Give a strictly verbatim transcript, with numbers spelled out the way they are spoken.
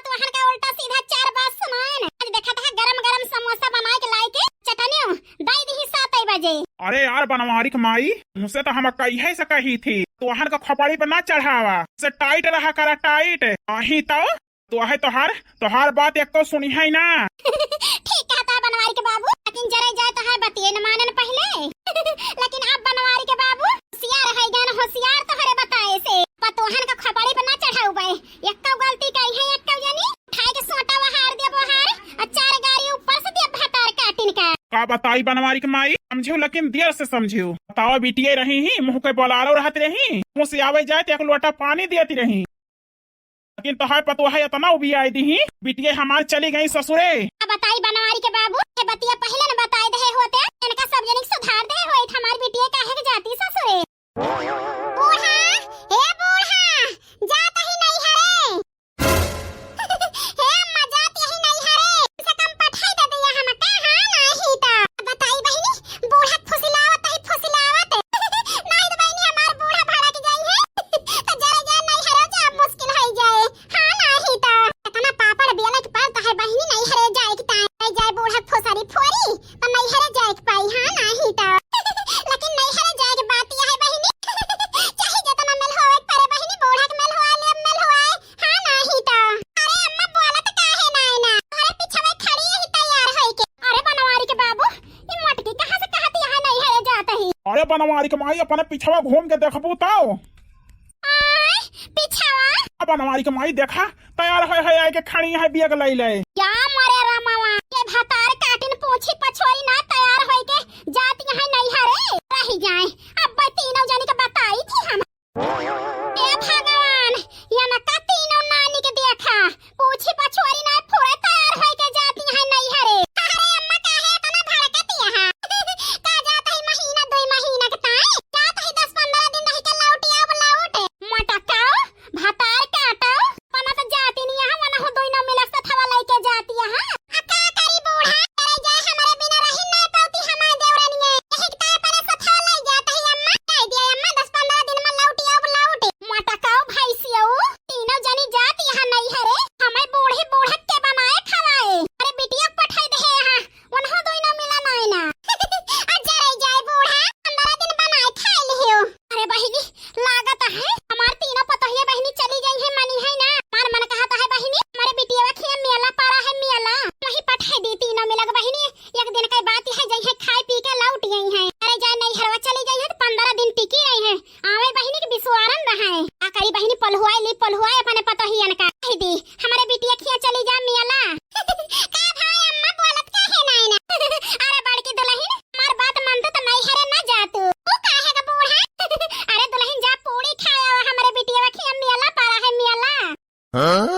तोहन का उल्टा सीधा चार बात सुनाए न। आज देखत है गरम गरम समोसा बनाए के लाए के चटनियो दई दिही सात बजे। अरे यार बनवारी के माई, तुमसे तो हम कहिए से कही थी, तोहन का खोपड़ी पे ना चढ़ावा, से टाइट रहा करा टाइट। आही तो तोहे तोहार, तोहार बात एको सुनिहै ना। ठीक कहता है बनवारी के बाबू, लेकिन जरे जाए तो है बतिये न मानन पहिले। लेकिन अब बनवारी के बाबू होशियार है गन, होशियार तोहरे बताए से। पतोहन का खोपड़ी पे ना चढ़ाउबे, एको गलती कही है एको जनी, उठाए के सोटा वहार दे बोहार, और चार गारी ऊपर से दे भतार काटिन का। का बताई बनवारी के माई, समझियो लेकिन देर से समझियो। बतावा बिटिये रही ही, मुँह के बोलारो रहत रही, मुँह से आवे जाए तो एक लोटा पानी देती रही। लेकिन तोहार पतोहा इतना उबियाई दिही, बिटिये हमार चली गई ससुरे। अब बताई बनवारी के बाबू, ये बतिया पहिले न बताई दे होते, इनका सब जनिक सुधार दे होइत, हमार बिटिये काहे के जाती ससुरे। बूढ़ा, ए बूढ़ा, जात ही नहीं हरे। हे अम्मा, जात यही नहीं हरे, कम से कम पठाई दे दिया हम का, हाँ, नाही तो। बताई बहिनी, बूढ़ा फुसिलावत ही फुसिलावत। नाही तो बहिनी, हमार बूढ़ा भड़क जाई है। तो जरा जा नहीं हरे, जा मुश्किल हो जाए। हाँ, नाही तो। इतना पापड़ बेलक पर तो है बहिनी, नहीं हरे जाए कि ताई जाए बूढ़ा फुसरी फोरी, तो नहीं हरे जाए के पाई। हाँ, नाही तो। लेकिन नहीं हरे जाए के बात यह है बहिनी, चाहे जितना मिल होए के परे बहिनी, बूढ़ा के मिल होए, ले मिल होए। हाँ, नाही तो। अरे अम्मा, बोलत काहे नाही ना? अरे पिछवे खड़ी यही तैयार होई के। अरे बनवारी के बाबू, ई मोटकी कहाँ से कहत यहाँ नहीं हरे जात ही? अरे बनवारी के माई, अपने पिछवा घूम के देखबू तो। आय, पिछवा? अब बनवारी के माई देखा, तैयार होए होए आए के खड़ी है बियग लई ले। या मरे रामवा, ये भतार काटिन पूछी पछोरी ना तैयार होई के जात यहाँ नहीं हरे। रही जाए, अब तीनों जनी के बताई थी हम। ए भगवान, ये न का तीनों नानी के देखा, पूछी पछोरी ना पूरा तैयार होई के जाती है नहीं हरे। अरे अम्मा काहे इतना भड़कती है? का जात है महीना दुई महीना के ताई? जात है दस पन्द्रह दिन रह के लौटी अब लौट। मोटकाओ, भतार काटो, पना तो जाती नहीं है, वना हो दुई नौ मिलक से थवा लेके जाती है। आ का करी बूढ़ा, करे जाए हमरे बिना रही ना पाती हमार देवरनिये। यही के ताई पना से थवा ले जात है अम्मा, कह दिया अम्मा दस पन्द्रह दिन में लौटी अब लौट। मोटकाओ भैंसियो, तीनों जनी जात यहाँ नहीं हरे, हमें बूढ़े बूढ़क के बनाए खवाए। अरे बिटिया पठाई दे यहाँ, उन्हों दोनों मिला नाई ना। अच्छा रह जाए बूढ़ा, पन्द्रह दिन बनाए खाए लियो। अरे बहिनी, लागत है हमार तीनों पतोहिया बहिनी चली गई है, मनी है ना। हमार मन कहत है बहिनी, हमारे बिटिया खिया मेला पारा है मेला, वही पठाई दी तीनों मिलक बहिनी। एक दिन के बात है, जइहे खाए पी के लौट गई है। अरे जाए नहीं हरवा चली गई है तो पन्द्रह दिन टिकी रही है। आवे बहिनी के बिसवारन रहे। आ करी बहिनी पलहुआई ली, पलहुआई अपने पतोहियन का। कह दी, हमरे बिटिया खिया चली जा मियाला। का भाई अम्मा बोलत काहे नाई ना? अरे बड़की दुलहिन, हमार बात मान तो नहीं हरे ना जा तू। तू काहे का बूढ़ा? अरे दुलहिन जा पूड़ी खाया, हमरे बिटिया खिया मियाला पारा है मियाला। हाँ?